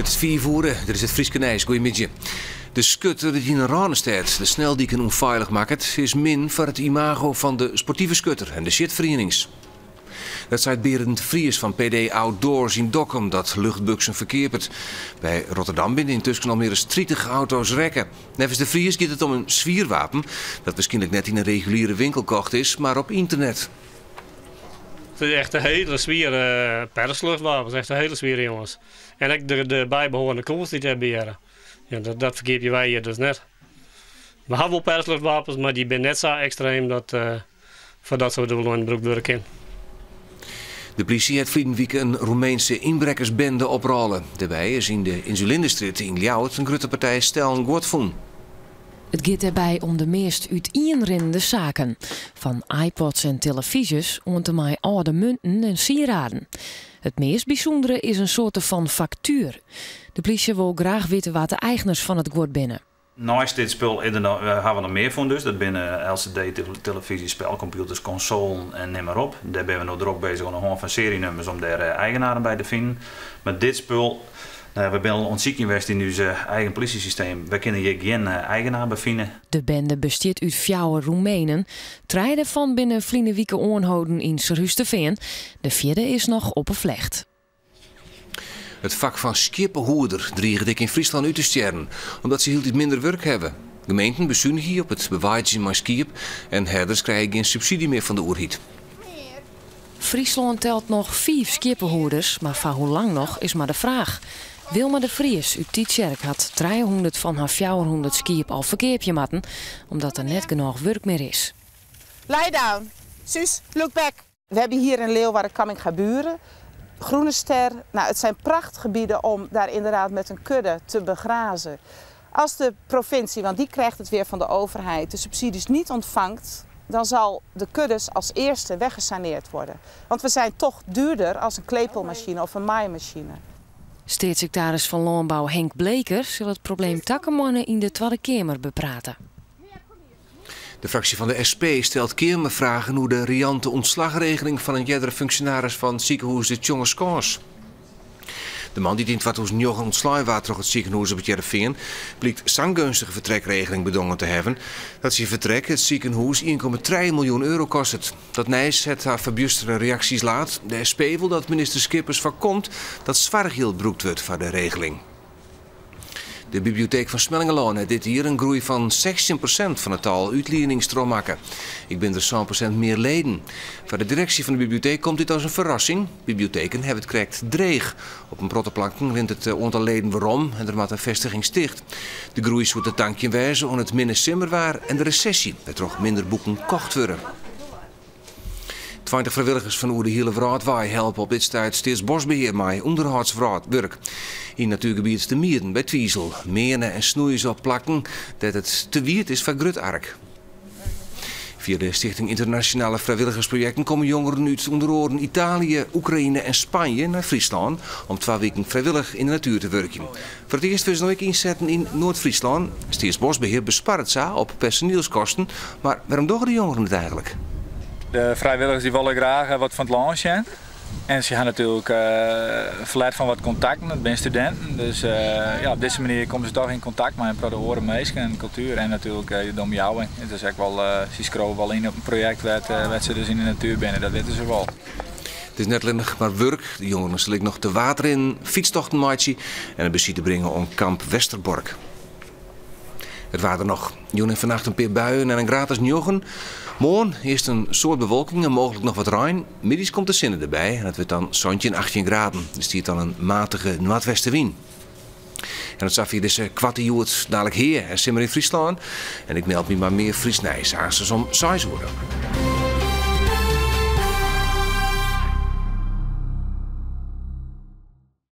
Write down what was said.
It is fiif oere, dit is it Fryske nijs. Goeiemiddei. De skutter dy't yn 'e Rânestêd de sneldiken ûnfeilich makket, is min foar it imago fan de sportive skutter en de sjitferienings. Dat seit Berend de Vries fan PD Outdoors yn Dokkum, dat luchtbuksen ferkeapet. By Rotterdam binne yntusken al mear as 30 auto's rekke. Neffens De Vries giet it om in swier wapen dat wierskynlik net yn in reguliere winkel kocht is, mar op ynternet. It is echt in hiele swiere persluchtwapens, echt in hiele swiere jonges. En ek de bybehoarende kûgels dy't dêrby hearre. Ja, dat ferkeapje wy hjir dus net. We hawwe wol persluchtwapens, mar dy binne net sa ekstreem dat foar dat soart doeleinden brûkt wurde kin. De plysje hat ferline wike in Roemeense ynbrekkersbende oprôle. Dêrby is yn de Insulindestrjitte yn Ljouwert in grutte partij stellen guod fûn. It giet dêrby om de meast útienrinnende saken, fan iPods en telefyzjes oant en mei âlde munten en sieraden. It meast bysûndere is in soarte fan faktuer. De plysje wol graach witte wa't de eigners fan it guod binne. Neist dit spul is der noch, hawwe we noch mear fûn dus. Dat binne LCD-telefyzjes, spelkompjûters, konsolen en nim mar op. Dêr binne we no drok bezich oan de hân fan serienummers om dêr eigenaren by te finen. Mar dit spul, no ja, we binne al oan it sykjen west yn ús eigen plysjesysteem. Wy kinne hjir gjin eigenaar by fine. De bende bestiet út fjouwer Roemenen. Trije dêrfan binne ferline wike oanholden yn Surhústerfean. De fjirde is noch op 'e flecht. It fak fan skieppehoeder driget ek yn Fryslân út te stjerren, omdat se hieltyd minder wurk hawwe. Gemeenten besunigje op it beweidzjen mei skiep en herders krije gjin subsydzje mear fan de oerheid. Fryslân telt noch fiif skieppehoeders, mar foar hoe lang noch is mar de fraach. Wilma de Vries út Tytsjerk hat 300 fan har 400 skiep al ferkeapje moatten, omdat der net genôch wurk mear is. Lie down. Suus, look back. We hebben hier in Leeuwarden Camminghaburen, Groene Ster. Nou, het zijn prachtgebieden om daar inderdaad met een kudde te begrazen. Als de provincie, want die krijgt het weer van de overheid, de subsidies niet ontvangt, dan zal de kuddes als eerste weggesaneerd worden. Want we zijn toch duurder als een klepelmachine of een maaimachine. Steatssiktaris fan Lânbou Henk Bleker sil it probleem takom moanne yn de Twadde Keamer beprate. De fraksje fan de SP stelt Keamerfragen oer de riante ûntslachregeling fan in eardere funksjonaris fan sikehûs De Tjongerskâns. De man dy't yn 2009 ûntslein waard troch it sikehûs op It Hearrenfean blykt sa'n geunstige fertrekregeling bedongen te hawwen dat syn fertrek it sikehûs 1,3 miljoen euro kostet. Dat nijs hat ta ferbjustere reaksjes laat. De SP wol dat minister Schippers foarkomt dat soarchjild brûkt wurdt foar de regeling. De biblioteek fan Smellingerlân hat dit jier in groei fan 16% fan it tal útlienings trochmakke. Ek binne der 7% mear leden. Foar de direksje fan de biblioteek komt dit as in ferrassing. Biblioteken hawwe it krekt dreech. Op in protte plakken rint it oantal leden werom en der moatte festigings ticht. De groei soe te tankjen wêze oan it minne simmerwaar en de resesje, wêrtroch minder boeken kocht wurde. 20 frijwilligers fan oer de hiele wrâld wei helpe op dit stuit Steatsboskbehear mei ûnderhâldswurk. Yn natuergebiet De Mieden by Twizel meane en snoeie se op plakken dêr't it te wiet is foar grut ark. Fia de Stichting Ynternasjonale Frijwilligersprojekten komme jongeren út ûnder oaren Italië, Oekraïne en Spanje nei Fryslân om twa wiken frijwillich yn de natuer te wurkjen. Foar it earst wurde se no ek ynsetten yn Noard-Fryslân. Steatsboskbehear besparret sa op personielskosten, mar wêrom dogge de jongeren it eigentlik? De frijwilligers dy wolle graach wat fan it lân sjen. En se ha natuerlik ferlet fan wat kontakten, it binne studinten. Dus ja, op dizze manier komme se toch yn kontakt mei in protte oare minsken en kultuer en natuerlik de omjouwing. It is ek wol, sy skriuwe wol yn op in projekt wêr't se dus yn de natuer binne, dat witte se wol. It is net allinnich mar wurk, de jongeren sille ek noch te waadrinnen, fytstochten meitsje en in besite bringe oan Kamp Westerbork. It waar dan noch. Jûn en fannacht in pear buien en in graad as njoggen. Moarn earst in soad bewolking en mooglik noch wat rein. Middeis komt de sinne derby en it wurdt dan 17, 18 graden. Der stiet dan in matige noardwestewyn. En dat safier dizze koarte Hjoed dalik Hea en Simmer yn Fryslân. En ik meld my mei mear Frysk nijs aanstens om seis oere.